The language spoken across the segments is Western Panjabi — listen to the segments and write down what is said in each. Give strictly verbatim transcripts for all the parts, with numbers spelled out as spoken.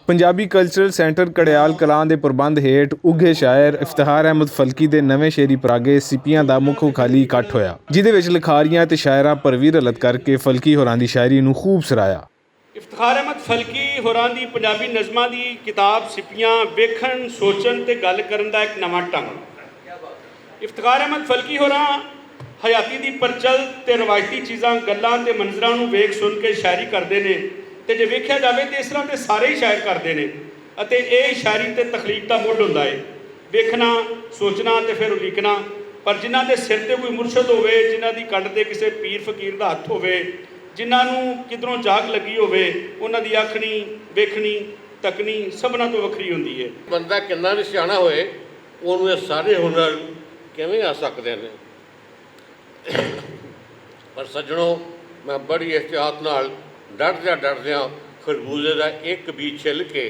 پنجابی کلچرل سینٹر کڑیال کلان دے پربند ہیٹ اگھے شاعر افتخار احمد فلکی دے نویں شعری پراگے سپیاں دا مکھو خالی اکٹھ ہویا، جدے وچ لکھاریاں تے شاعراں پرویر علت کر کے فلکی ہوراں دی شاعری نوں خوب سرایا۔ افتخار احمد فلکی ہوراں دی پنجابی نظماں دی کتاب سپیاں ویکھن، سوچن تے گل کرن دا اک نواں ڈھنگ۔ افتخار احمد فلکی ہوراں حیاتی دی پرچل تے روایتی چیزاں، گلاں تے منظراں نوں ویکھ سن کے شاعری کردے نے، تے جے ویکھیا جاوے تے اس طرح تے سارے ہی شاعر کردے نے، اتے ایہہ شاعری تے تخلیق دا مڈ ہوندا ہے۔ ویکھنا، سوچنا تے فیر الیکنا۔ پر جنہاں دے سر تے کوئی مرشد ہووے، جنہاں دی کنڈ تے کسے پیر فقیر دا ہتھ ہووے، جنہاں نوں کدھروں جاگ لگی ہووے، انہاں دی اکھنی، ویکھنی، تکنی سبھناں توں وکھری ہوندی ہے۔ بندہ کنا وی سیانا ہوئے، اوہنوں ایہہ سارے ہنر کیویں آ سکدے نے؟ پر سجنو، میں بڑی احتیاط نال ڈردیاں ڈردیاں خربوزے دا اک بی چھل کے،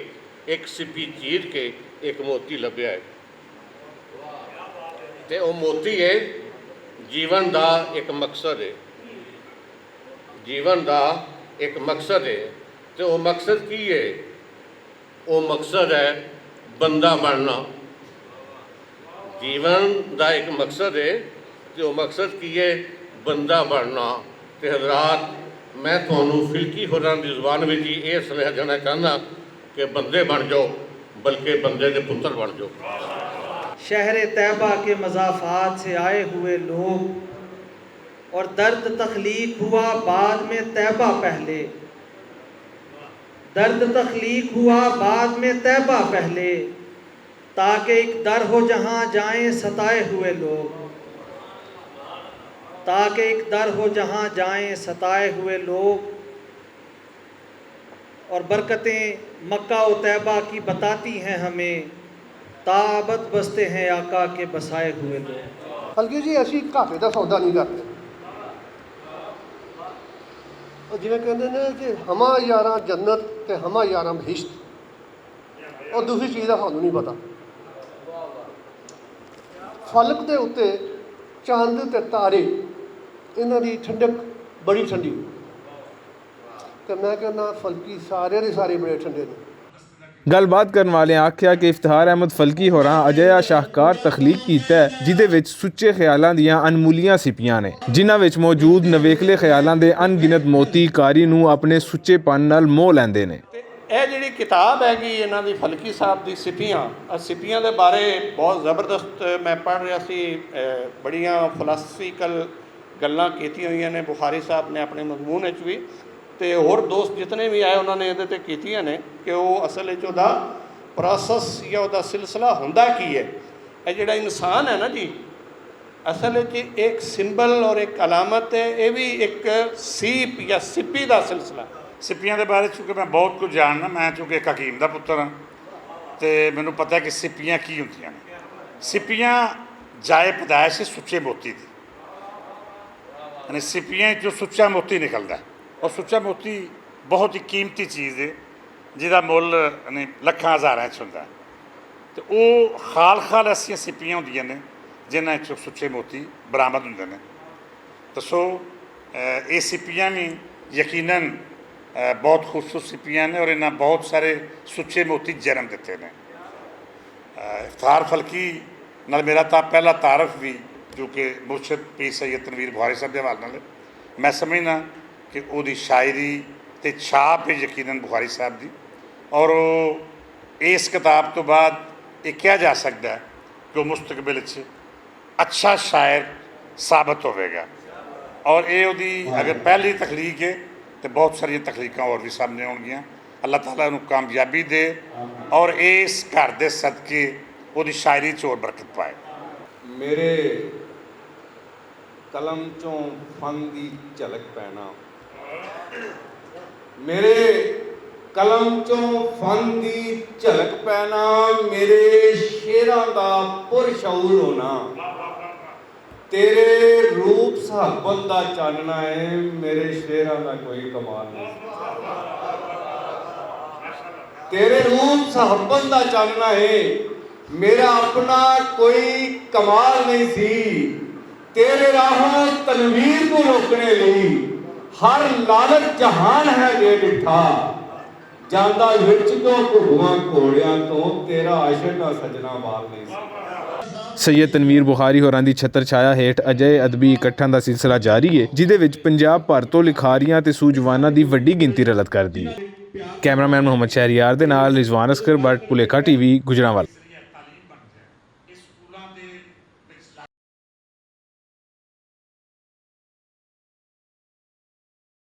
اک سپی چیر کے، اک موتی لبھیا ہے۔ تے او موتی ہے، جیون دا اک مقصد ہے۔ جیون دا اک مقصد ہے۔ تے او مقصد کی ہے؟ او مقصد ہے بندہ بننا۔ جیون دا اک مقصد ہے، تے او مقصد کی ہے؟ بندہ بننا۔ تے حضرات، میں تہانوں فلکی ہوراں دی زبان وچ ہی اے سنیہا دینا چاہنا کہ بندے بن جاؤ، بلکہ بندے دے پتر بن جاؤ۔ شہر طیبہ کے مضافات سے آئے ہوئے لوگ، اور درد تخلیق ہوا بعد میں طیبہ پہلے، درد تخلیق ہوا بعد میں طیبہ پہلے، تاکہ ایک در ہو جہاں جائیں ستائے ہوئے لوگ، تاکہ ایک در ہو جہاں جائیں ستائے ہوئے لوگ، اور برکتیں مکہ و طیبہ کی بتاتی ہیں ہمیں، تا ابد بستے ہیں آقا کے بسائے ہوئے لوگ۔ ہلکی جی اسی گھاٹے دا سودا نہیں کرتے۔ او جویں کہندے نے کہ ہما یاراں جنت تے ہما یاراں بہشت، او دوسری چیز دا سانوں نہیں پتا۔ فلک دے اُتے چند تے تارے، انہاں دی ٹھنڈک بڑی ٹھنڈی۔ تے میں کہنا، فلکی سارے دے سارے بڑے ٹھنڈے نے۔ گل بات کرن والے آکھیا کہ افتخار احمد فلکی ہوراں اجہا شاہکار تخلیق کیتا ہے، جدے وچ سچے خیالاں دیاں انمولیاں سپیاں نے، جنہاں وچ موجود نویکلے خیالاں دے ان گنت موتی قاری نوں اپنے سچے پن نال موہ لیندے نے۔ تے اے جڑی کتاب ہے گی انہاں دی فلکی صاحب دی سپیاں، اے سپیاں دے بارے بہت زبردست میں پڑھ رہیا سی، اے، بڑیاں فلاسفیکل گلاں کیتیاں ہوئیاں نے بخاری صاحب نے اپنے مضمون وچ وی، تے ہور دوست جتنے وی آئے انہاں نے ایہدے تے کیتیاں نے کہ او اصل وچ اوہدا پروسیس یا اوہدا سلسلہ ہوندا کی ہے۔ اے جڑا انسان ہے نا جی، اصل وچ ایک سمبل اور ایک علامت ہے، اے وی ایک سیپ یا سپی دا سلسلہ۔ سپیاں دے بارے چونکہ میں بہت کچھ جاننا، میں چونکہ ایک حکیم دا پتر ہاں، تے مینوں پتہ ہے کہ سپیاں کی ہوندیاں نے۔ سپیاں جائے پیدائش ہے سچے موتی دی۔ یعنی سپیاں چوں سچا موتی نکلدا ہے، اور سچا موتی بہت ہی قیمتی چیز ہے، جس دا مل، یعنی، لکھاں ہزاراں چ ہوندا ہے۔ تے او خال خال ایسیاں سپیاں ہوندیاں نے، جنہاں چوں سچے موتی برآمد ہوندے نے۔ تے سو، اے، اے سپیاں وی یقیناً، اے، بہت خوبصورت سپیاں نے اور انہاں بہت سارے سچے موتی جنم دتے نے۔ اے، افتخار فلکی نال میرا تاں پہلا تعارف وی، جو کہ مرشد پیر سید تنویر بخاری صاحب دے حوالے نال ہے۔ میں سمجھنا کہ او دی شاعری تے چھاپ ہے یقیناً بخاری صاحب دی، اور او اس کتاب تو بعد یہ کہا جا سکدا ہے کہ وہ مستقبل وچ اچھا شاعر ثابت ہوئے گا۔ اور اے اودی اگر پہلی تخلیق ہے تے بہت ساری تخلیقاں اور بھی سامنے ہون گیاں۔ اللہ تعالیٰ انہوں کامیابی دے اور اس گھر دے صدقے اودی شاعری چ اور برکت پائے۔ میرے قلم چوں فن دی جھلک پینا، میرے قلم چوں فن دی جھلک پینا، میرے شعراں دا پرشعور ہونا، تیرے روپ سہبن دا چاننا ہے، میرے شعراں دا کوئی کمال نہیں۔ تیرے روپ سہبن دا چاننا ہے، میرا اپنا کوئی کمال نہیں سی۔ تیرے راہوں تنویر کو روکنے لئی ہر لالچ جہان ہے دے ڈٹھا۔ جاندا وچ دو گھوڑیاں تو تیرا عاشق دا سجنا بال نہیں سی۔ سید تنویر بخاری ہوراں دی چھتر چھایا ہیٹھ اجے ادبی اکٹھاں دا سلسلہ جاری ہے، جدے وچ پنجاب بھر تو لکھاریاں تے سوجواناں دی وڈی گنتی رلت کردی ہے۔ کیمرہ مین محمد شہریار دے نال رضوان اصغر بٹ، پلیکھا ٹی وی، گجرانوالہ۔